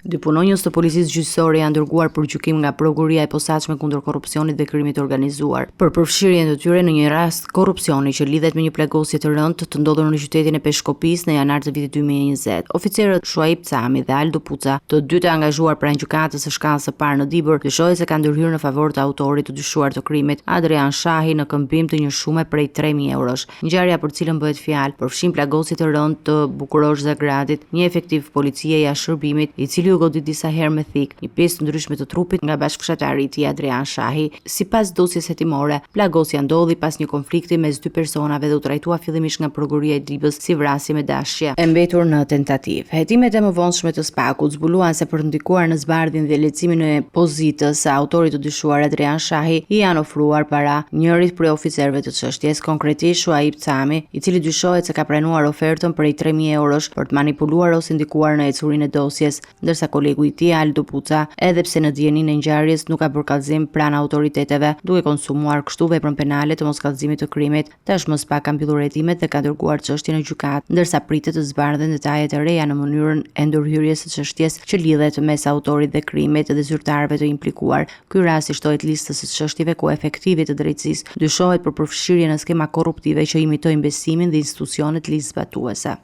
Dy punonjës të policisë gjyqësore janë dërguar për gjykim nga Prokuroria e Posaçme kundër Korrupsionit dhe Krimit të Organizuar, për përfshirjen e tyre në një rast korrupsioni që lidhet me një plagosje të rëndë të ndodhur në qytetin e Peshkopisë në janar të vitit 2020. Oficerët Shuaip Cami dhe Aldo Puca, të dy të angazhuar pranë gjykatës së shkallës së parë në Dibër, dyshohet se kanë ndërhyrë në favor të autorit të dyshuar të krimit, Adrian Shahi, në këmbim të një shume prej 3000 eurosh. Ngjarja për të cilën bëhet fjalë, përfshin plagosje të rëndë të Bukurosh Zagradit, një efektiv policie jashtë shërbimit, i cili u godit disa herë me thikë, në pjesë të ndryshme të trupit nga bashkëfshatari i tij Adrian Shahi. Sipas dosjes hetimore, plagosja ndodhi pas një konflikti mes dy personave dhe u trajtua fillimisht nga Prokuroria e Dibrës si vrasje me dashje. E mbetur në tentativë. Hetimet e mëvonshme të SPAK-ut zbuluan se për të ndikuar në zbardhjen dhe lehtësimin e pozitës së autorit të dyshuar Adrian Shahi i janë ofruar para njërit prej oficerëve të çështjes, konkretisht Shuaip Cami, i cili dyshohet se ka pranuar ofertën prej 3000 eurosh për të manipuluar ose ndikuar në ecurinë e dosjes, ndërsa kolegu i tij Aldo Puca, edhe pse në dijeninë e ngjarjes nuk ka bërë kallëzim pranë autoriteteve, duke konsumuar kështu veprën penale të moskallëzimit të krimit. Tashmë SPAK ka mbyllur hetimet dhe ka dërguar çështjen në gjykatë, ndërsa pritet të zbardhen detaje të reja në mënyrën e ndërhyrjes së çështjes që lidhet mes autorit dhe krimit dhe zyrtarëve të implikuar. Ky rast i shtohet listës së çështjeve ku efektivit të drejtësisë dyshohet për përfshirje në skema korruptive që imitojnë besimin dhe institucionet ligjzbatuese.